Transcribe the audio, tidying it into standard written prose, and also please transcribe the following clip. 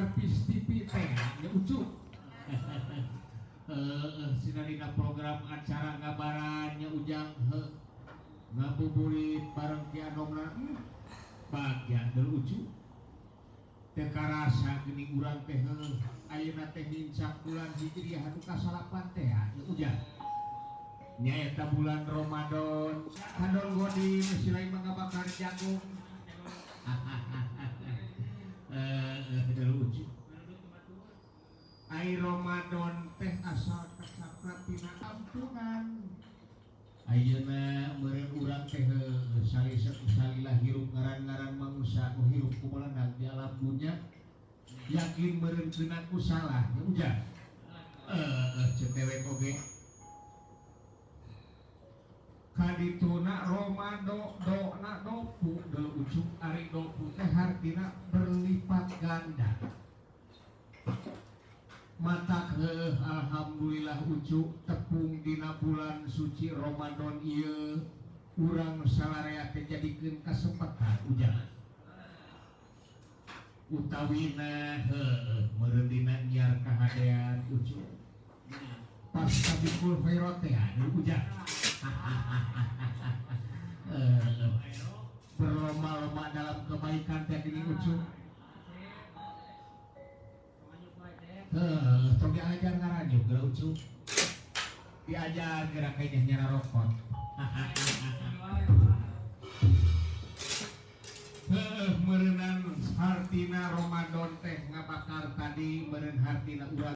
Servis TV teh nya Ucu. Heeh, sina dina program acara ngabaran nya Ujang heuh ngabuburit bareng Ki Anomna bagja deul Ucu. Teu karasa geuning urang teh heuh ayeuna teh nincak bulan Hijriah anu kasalapan teh nya Ujang. Nyaeta bulan Ramadan, kadon godin silai mangabakar jagung. Deul Ucu. Ai Ramadan teh asal kacapra tina ampungan. Ayeuna meureun urang teh salila hirup ngaran-ngaran manusia nu hirup kumaha di alam dunya yakin meureun keuna ku salah nya Ujang. Ceuk dewek oge. Kadituna Romado dona dopu deul Ucu ari dopu teh hartina berlipat ganda. Mata heuh alhamdulillah Ucu tepung dina bulan suci Ramadan ieu urang salarea teh jadikeun kasempatan Ujang. Utawina heuh meureun dina nyiar kahadean Ucu. Pas tabikul khairat teh anu Ujang. Berlomba-lomba dalam kebaikan teh gini Ucu. Heuh, tong diajar ngaranjuk geura Ucu. Diajar geura kayaknya nyara rokot. Heuh, meureunan hartina Ramadan teh ngabakar tadi meureun hartina urang